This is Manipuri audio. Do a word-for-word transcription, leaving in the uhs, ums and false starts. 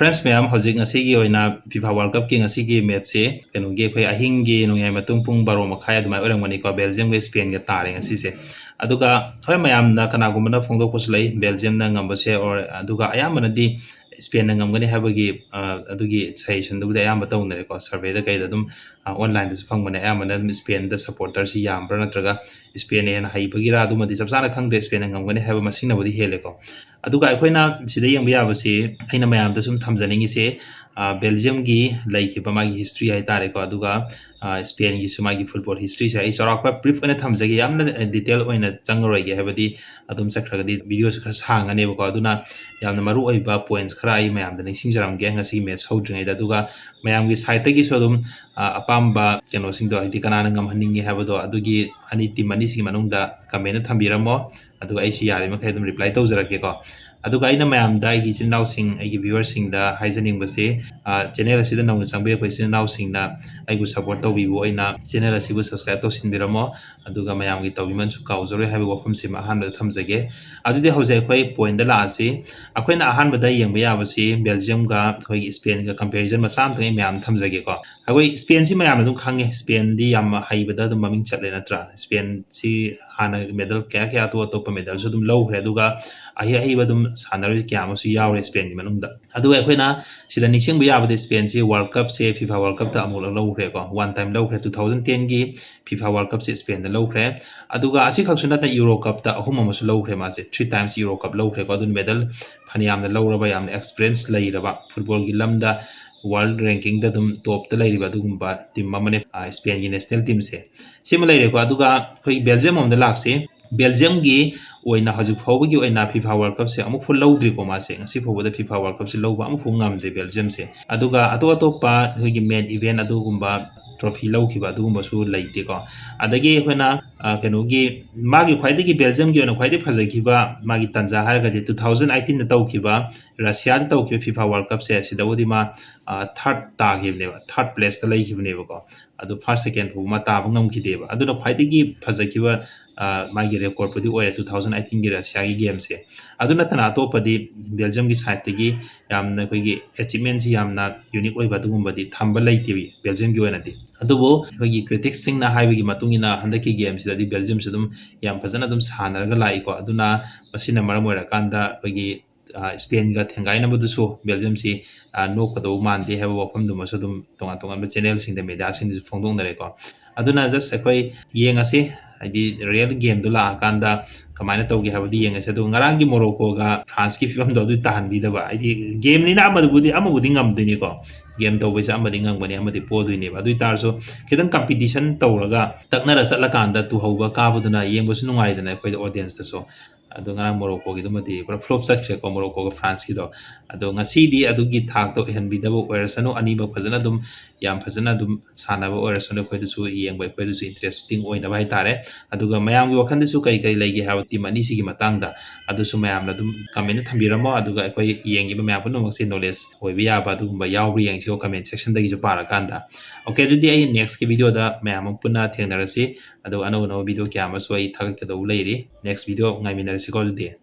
Friends ꯃꯌꯥꯝ, ꯍꯧꯖꯤꯛ ꯉꯁꯤꯒꯤ ꯑꯣꯏꯅ FIFA World Cupꯀꯤ ꯉꯁꯤꯒꯤ matchꯁꯦ ꯀꯩꯅꯣꯒꯤ ꯑꯩꯈꯣꯏ ꯑꯍꯤꯡꯒꯤ ꯅꯣꯡꯌꯥꯏ ꯃꯇꯨꯡ ꯄꯨꯡ ꯕꯥꯔꯣ ꯃꯈꯥꯏ ꯑꯗꯨꯃꯥꯏꯅ ꯑꯣꯏꯔꯝꯒꯅꯤꯀꯣ, Belgiumꯒ Spainꯒ ꯇꯥꯔꯦ ꯉꯁꯤꯁꯦ꯫ ꯑꯗꯨꯒ ꯍꯣꯏ, ꯃꯌꯥꯝꯅ ꯀꯅꯥꯒꯨꯝꯕꯅ ꯐꯣꯡꯗꯣꯛꯄꯁꯨ ꯂꯩ, Belgiumꯅ ꯉꯝꯕꯁꯦ, or ꯑꯗꯨꯒ ꯑꯌꯥꯝꯕꯅꯗꯤ Spainꯅ ꯉꯝꯒꯅꯤ ꯍꯥꯏꯕꯒꯤ, ꯑ, ꯑꯗꯨꯒꯤ suggestionꯗꯨꯕꯨꯗꯤ ꯑꯌꯥꯝꯕ ꯇꯧꯅꯔꯦꯀꯣ, surveyꯗ ꯀꯩꯗ ꯑꯗꯨꯝ, ꯑ, onlineꯗꯁꯨ ꯐꯪꯕꯅꯦ꯫ ꯑꯌꯥꯝꯕꯅ ꯑꯗꯨꯝ Spainꯗ supporterꯁꯤ ꯌꯥꯝꯕ꯭ꯔꯥ ꯅꯠꯇ꯭ꯔꯒ Spainꯅ ꯍꯦꯟꯅ ꯍꯩꯕꯒꯤꯔꯥ, ꯑꯗꯨꯃꯗꯤ ꯆꯞ ꯆꯥꯅ ꯈꯪꯗꯦ, Spainꯅ ꯉꯝꯒꯅꯤ ꯍꯥꯏꯕ ꯃꯁꯤꯡꯅꯕꯨꯗꯤ ꯍꯦꯜꯂꯦꯀꯣ꯫ ꯑꯗꯨꯒ ꯑꯩꯈꯣꯏꯅ ꯁꯤꯗ ꯌꯦꯡꯕ ꯌꯥꯕꯁꯤ ꯑꯩꯅ ꯃꯌꯥꯝꯗ ꯁꯨꯝ ꯊꯝꯖꯅꯤꯡꯉꯤꯁꯦ, ꯑ, Belgiumꯒꯤ ꯂꯩꯈꯤꯕ ꯃꯥꯒꯤ history ꯍꯥꯏꯇꯥꯔꯦꯀꯣ, ꯑꯗꯨꯒ, ꯑ, Spainꯒꯤꯁꯨ ꯃꯥꯒꯤ football historyꯁꯦ ꯑꯩ ꯆꯥꯎꯔꯥꯛꯄ brief ꯑꯣꯏꯅ ꯊꯝꯖꯒꯦ, ꯌꯥꯝꯅ detail ꯑꯣꯏꯅ ꯆꯪꯉꯔꯣꯏꯒꯦ, ꯍꯥꯏꯕꯗꯤ ꯑꯗꯨꯝ ꯆꯠꯈ꯭ꯔꯒꯗꯤ videoꯁꯦ ꯈꯔ ꯁꯥꯡꯉꯅꯦꯕꯀꯣ꯫ ꯑꯗꯨꯅ ꯌꯥꯝꯅ ꯃꯔꯨ ꯑꯣꯏꯕ points ꯈꯔ ꯑꯩ ꯃꯌꯥꯝꯗ ꯅꯤꯡꯁꯤꯡꯖꯔꯝꯒꯦ ꯉꯁꯤꯒꯤ match ꯍꯧꯗ꯭ꯔꯤꯉꯩꯗ꯫ ꯑꯗꯨꯒ ꯃꯌꯥꯝꯒꯤ sideꯇꯒꯤꯁꯨ ꯑꯗꯨꯝ, ꯑ, ꯑꯄꯥꯝꯕ ꯀꯩꯅꯣꯁꯤꯡꯗꯣ, ꯍꯥꯏꯗꯤ ꯀꯅꯥꯅ ꯉꯝꯍꯟꯅꯤꯡꯉꯦ ꯍꯥꯏꯕꯗꯣ, ꯑꯗꯨꯒꯤ ꯑꯅꯤ, team ꯑꯅꯤꯁꯤꯒꯤ ꯃꯅꯨꯡꯗ commentꯇ ꯊꯝꯕꯤꯔꯝꯃꯣ, ꯑꯗꯨꯒ ꯑꯩꯁꯨ ꯌꯥꯔꯤꯃꯈꯩ ꯑꯗꯨꯝ reply ꯇꯧꯖꯔꯛꯀꯦꯀꯣ꯫ ꯑꯗꯨꯒ ꯑꯩꯅ ꯃꯌꯥꯝꯗ, ꯑꯩꯒꯤ ꯏꯆꯤꯟ ꯏꯅꯥꯎꯁꯤꯡ, ꯑꯩꯒꯤ viewerꯁꯤꯡꯗ ꯍꯥꯏꯖꯅꯤꯡꯕꯁꯤ, ꯑ, channel ꯑꯁꯤꯗ ꯅꯧꯅ ꯆꯪꯕꯤꯔꯛꯄ ꯏꯆꯤꯟ ꯏꯅꯥꯎꯁꯤꯡꯅ ꯑꯩꯕꯨ support ꯇꯧꯕꯤꯕ ꯑꯣꯏꯅ channel ꯑꯁꯤꯕꯨ subscribe ꯇꯧꯁꯤꯟꯕꯤꯔꯝꯃꯣ꯫ ꯑꯗꯨꯒ ꯃꯌꯥꯝꯒꯤ ꯇꯧꯕꯤꯃꯜꯁꯨ ꯀꯥꯎꯖꯔꯣꯏ ꯍꯥꯏꯕ ꯋꯥꯐꯝꯁꯤꯃ ꯑꯍꯥꯟꯕꯗ ꯊꯝꯖꯒꯦ꯫ ꯑꯗꯨꯗꯤ ꯍꯧꯖꯤꯛ ꯑꯩꯈꯣꯏ pointꯇ ꯂꯥꯛꯑꯁꯤ꯫ ꯑꯩꯈꯣꯏꯅ ꯑꯍꯥꯟꯕꯗ ꯌꯦꯡꯕ ꯌꯥꯕꯁꯤ Belgiumꯒ ꯑꯩꯈꯣꯏꯒꯤ Spainꯒ comparison ꯃꯆꯥ ꯑꯃꯇꯪ ꯑꯩ ꯃꯌꯥꯝ ꯊꯝꯖꯒꯦꯀꯣ꯫ ꯑꯩꯈꯣꯏ Spainꯁꯤ ꯃꯌꯥꯝꯅ ꯑꯗꯨꯝ ꯈꯪꯉꯦ, Spainꯗꯤ ꯌꯥꯝ ꯍꯩꯕꯗ ꯑꯗꯨꯝ ꯃꯃꯤꯡ ꯆꯠꯂꯦ, ꯅꯠꯇ꯭ꯔꯥ? Spainꯁꯤ ꯍꯥꯟꯅ medal ꯀꯌꯥ ꯀꯌꯥ, ꯑꯇꯣꯞ ꯑꯇꯣꯞꯄ medalꯁꯨ ꯑꯗꯨꯝ ꯂꯧꯈ꯭ꯔꯦ, ꯑꯗꯨꯒ ꯑꯍꯩ ꯑꯍꯩꯕ ꯑꯗꯨꯝ ꯁꯥꯟꯅꯔꯣꯏ ꯀꯌꯥ ꯑꯃꯁꯨ ꯌꯥꯎꯔꯦ Spainꯒꯤ ꯃꯅꯨꯡꯗ꯫ ꯑꯗꯨꯒ ꯑꯩꯈꯣꯏꯅ ꯁꯤꯗ ꯅꯤꯡꯁꯤꯡꯕ ꯌꯥꯕꯗꯤ Spainꯁꯤ World Cupꯁꯦ FIFA World Cupꯇ ꯑꯃꯨꯛ ꯂꯧꯈ꯭ꯔꯦꯀꯣ, one time ꯂꯧꯈ꯭ꯔꯦ, two thousand tenꯒꯤ FIFA World Cupꯁꯦ Spainꯗ ꯂꯧꯈ꯭ꯔꯦ꯫ ꯑꯗꯨꯒ ꯑꯁꯤ ꯈꯛꯁꯨ ꯅꯠꯇꯅ Euro Cupꯇ ꯑꯍꯨꯝ ꯑꯃꯁꯨ ꯂꯧꯈ꯭ꯔꯦ ꯃꯥꯁꯦ, three times Euro Cup ꯂꯧꯈ꯭ꯔꯦꯀꯣ꯫ ꯑꯗꯨꯅ medal ꯐꯅꯌꯥꯝꯅ ꯂꯧꯔꯕ, ꯌꯥꯝꯅ experience ꯂꯩꯔꯕ, footballꯒꯤ ꯂꯝꯗ world rankingꯗ ꯑꯗꯨꯝ topꯇ ꯂꯩꯔꯤꯕ ꯑꯗꯨꯒꯨꯝꯕ team ꯑꯃꯅꯦ, ꯑ, Spainꯒꯤ national teamꯁꯦ꯫ ꯁꯤꯃ ꯂꯩꯔꯦꯀꯣ꯫ ꯑꯗꯨꯒ ꯑꯩꯈꯣꯏ Belgium ꯑꯃꯗ ꯂꯥꯛꯁꯤ꯫ Belgiumꯒꯤ ꯑꯣꯏꯅ ꯍꯧꯖꯤꯛ ꯐꯥꯎꯕꯒꯤ ꯑꯣꯏꯅ FIFA World Cupꯁꯦ ꯑꯃꯨꯛ ꯐꯥꯎ ꯂꯧꯗ꯭ꯔꯤꯀꯣ ꯃꯥꯁꯦ꯫ ꯉꯁꯤ ꯐꯥꯎꯕꯗ FIFA World Cupꯁꯦ ꯂꯧꯕ ꯑꯃꯨꯛ ꯐꯥꯎ ꯉꯝꯗ꯭ꯔꯤ Belgiumꯁꯦ꯫ ꯑꯗꯨꯒ ꯑꯇꯣꯞ ꯑꯇꯣꯞꯄ ꯑꯩꯈꯣꯏꯒꯤ main event ꯑꯗꯨꯒꯨꯝꯕ trophy ꯂꯧꯈꯤꯕ ꯑꯗꯨꯒꯨꯝꯕꯁꯨ ꯂꯩꯇꯦꯀꯣ꯫ ꯑꯗꯒꯤ ꯑꯩꯈꯣꯏꯅ ꯑ, ꯀꯩꯅꯣꯒꯤ, ꯃꯥꯒꯤ ꯈ꯭ꯋꯥꯏꯗꯒꯤ, ꯕꯦꯜꯖꯤꯌꯝꯒꯤ ꯑꯣꯏꯅ ꯈ꯭ꯋꯥꯏꯗꯒꯤ ꯐꯖꯈꯤꯕ ꯃꯥꯒꯤ ꯇꯥꯟꯖꯥ ꯍꯥꯏꯔꯒꯗꯤ two thousand eighteen ꯇꯧꯈꯤꯕ ꯔꯁꯤꯌꯥꯗ ꯇꯧꯈꯤꯕ FIFA World Cupꯁꯦ, ꯁꯤꯗꯕꯨꯗꯤ ꯃꯥ, ꯑ, third ꯇꯥꯈꯤꯕꯅꯦꯕ, third placeꯇ ꯂꯩꯈꯤꯕꯅꯦꯕꯀꯣ꯫ ꯑꯗꯨ first, second ꯐꯥꯎꯕ ꯃꯥ ꯇꯥꯕ ꯉꯝꯈꯤꯗꯦꯕ꯫ ꯑꯗꯨꯅ ꯈ꯭ꯋꯥꯏꯗꯒꯤ ꯐꯖꯈꯤꯕ, ꯑ, ꯃꯥꯒꯤ recordꯄꯨꯗꯤ ꯑꯣꯏꯔꯦ two thousand eighteenꯒꯤ ꯔꯁꯤꯌꯥꯒꯤ gameꯁꯦ꯫ ꯑꯗꯨ ꯅꯠꯇꯅ ꯑꯇꯣꯞꯄꯗꯤ ꯕꯦꯜꯖꯤꯌꯝꯒꯤ sideꯇꯒꯤ ꯌꯥꯝꯅ ꯑꯩꯈꯣꯏꯒꯤ achievementꯁꯤ ꯌꯥꯝꯅ unique ꯑꯣꯏꯕ ꯑꯗꯨꯒꯨꯝꯕꯗꯤ ꯊꯝꯕ ꯂꯩꯇꯦ ꯕꯦꯜꯖꯤꯌꯝꯒꯤ ꯑꯣꯏꯅꯗꯤ꯫ ꯑꯗꯨꯕꯨ ꯑꯩꯈꯣꯏꯒꯤ criticsꯁꯤꯡꯅ ꯍꯥꯏꯕꯒꯤ ꯃꯇꯨꯡ ꯏꯟꯅ ꯍꯟꯗꯛꯀꯤ gameꯁꯤꯗꯗꯤ ꯕꯦꯜꯖꯤꯌꯝꯁꯨ ꯑꯗꯨꯝ ꯌꯥꯝ ꯐꯖꯅ ꯑꯗꯨꯝ ꯁꯥꯟꯅꯔꯒ ꯂꯥꯛꯏꯀꯣ꯫ ꯑꯗꯨꯅ ꯃꯁꯤꯅ ꯃꯔꯝ ꯑꯣꯏꯔꯀꯥꯟꯗ ꯑꯩꯈꯣꯏꯒꯤ, ꯑ, ꯁ꯭ꯄꯦꯟꯒ ꯊꯦꯡꯒꯥꯏꯅꯕꯗꯨꯁꯨ ꯕꯦꯜꯖꯤꯌꯝꯁꯤ, ꯑ, ꯅꯣꯛꯀꯗꯧꯕ ꯃꯥꯟꯗꯦ ꯍꯥꯏꯕ ꯋꯥꯐꯝꯗꯨꯃꯁꯨ ꯑꯗꯨꯝ ꯇꯣꯉꯥꯟ ꯇꯣꯉꯥꯟꯕ channelꯁꯤꯡꯗ, mediaꯁꯤꯡꯗꯁꯨ ꯐꯣꯡꯗꯣꯛꯅꯔꯦꯀꯣ꯫ ꯑꯗꯨꯅ just ꯑꯩꯈꯣꯏ ꯌꯦꯡꯉꯁꯤ, ꯍꯥꯏꯗꯤ real gameꯗꯨ ꯂꯥꯛꯑꯀꯥꯟꯗ ꯀꯃꯥꯏꯅ ꯇꯧꯒꯦ ꯍꯥꯏꯕꯗꯨ ꯌꯦꯡꯉꯁꯤ꯫ ꯑꯗꯨ ꯉꯔꯥꯡꯒꯤ ꯃꯣꯔꯣꯀꯣꯒ ꯐ꯭ꯔꯥꯟꯁꯀꯤ ꯐꯤꯕꯝꯗꯣ ꯑꯗꯨ ꯇꯥꯍꯟꯕꯤꯗꯕ, ꯍꯥꯏꯗꯤ gameꯅꯤꯅ ꯑꯃꯗꯨꯕꯨꯗꯤ, ꯑꯃꯕꯨꯗꯤ ꯉꯝꯗꯣꯏꯅꯤꯀꯣ, game ꯇꯧꯕꯩꯁꯦ ꯑꯃꯗꯤ ꯉꯝꯒꯅꯤ, ꯑꯃꯗꯤ ꯄꯣꯗꯣꯏꯅꯦꯕ꯫ ꯑꯗꯨ ꯑꯣꯏ ꯇꯥꯔꯁꯨ ꯈꯤꯇꯪ competition ꯇꯧꯔꯒ ꯇꯛꯅꯔ ꯆꯠꯂꯀꯥꯟꯗ ꯇꯨꯍꯧꯕ ꯀꯥꯕꯗꯨꯅ ꯌꯦꯡꯕꯁꯨ ꯅꯨꯡꯉꯥꯏꯗꯅ ꯑꯩꯈꯣꯏꯗ, audienceꯇꯁꯨ꯫ ꯑꯗꯣ ꯉꯔꯥꯡ ꯃꯣꯔꯣꯀꯣꯒꯤꯗꯨꯃꯗꯤ ꯄꯨꯔꯥ flop ꯆꯠꯈ꯭ꯔꯦꯀꯣ, ꯃꯣꯔꯣꯀꯣꯒ ꯐ꯭ꯔꯥꯟꯁꯀꯤꯗꯣ꯫ ꯑꯗꯣ ꯉꯁꯤꯗꯤ ꯑꯗꯨꯒꯤ ꯊꯥꯛꯇ ꯑꯣꯏꯍꯟꯕꯤꯗꯕ ꯑꯣꯏꯔꯁꯅꯨ, ꯑꯅꯤꯃꯛ ꯐꯖꯅ ꯑꯗꯨꯝ, ꯌꯥꯝ ꯐꯖꯅ ꯑꯗꯨꯝ ꯁꯥꯟꯅꯕ ꯑꯣꯏꯔꯁꯅꯨ, ꯑꯩꯈꯣꯏꯗꯁꯨ ꯌꯦꯡꯕ, ꯑꯩꯈꯣꯏꯗꯁꯨ interesting ꯑꯣꯏꯅꯕ ꯍꯥꯏꯇꯥꯔꯦ꯫ ꯑꯗꯨꯒ ꯃꯌꯥꯝꯒꯤ ꯋꯥꯈꯜꯗꯁꯨ ꯀꯔꯤ ꯀꯔꯤ ꯂꯩꯒꯦ ꯍꯥꯏꯕ team ꯑꯅꯤꯁꯤꯒꯤ ꯃꯇꯥꯡꯗ, ꯑꯗꯨꯁꯨ ꯃꯌꯥꯝꯅ ꯑꯗꯨꯝ commentꯇ ꯊꯝꯕꯤꯔꯝꯃꯣ꯫ ꯑꯗꯨꯒ ꯑꯩꯈꯣꯏ ꯌꯦꯡꯉꯤꯕ ꯃꯌꯥꯝ ꯄꯨꯝꯅꯃꯛꯁꯦ knowledge ꯑꯣꯏꯕ ꯌꯥꯕ ꯑꯗꯨꯒꯨꯝꯕ ꯌꯥꯎꯕ꯭ꯔꯥ ꯌꯦꯡꯁꯤꯀꯣ, comment sectionꯗꯒꯤꯁꯨ ꯄꯥꯔꯀꯥꯟꯗ꯫ Okay, ꯑꯗꯨꯗꯤ ꯑꯩ nextꯀꯤ videoꯗ ꯃꯌꯥꯝ ꯑꯃ ꯄꯨꯟꯅ ꯊꯦꯡꯅꯔꯁꯤ꯫ ꯑꯗꯨꯒ ꯑꯅꯧ ꯑꯅꯧꯕ video ꯀꯌꯥ ꯑꯃꯁꯨ ꯑꯩ ꯊꯥꯒꯠꯀꯗꯧꯕ ꯂꯩꯔꯤ꯫ Next video ꯉꯥꯏꯃꯤꯟꯅꯔꯁꯤꯀꯣ ꯑꯗꯨꯗꯤ꯫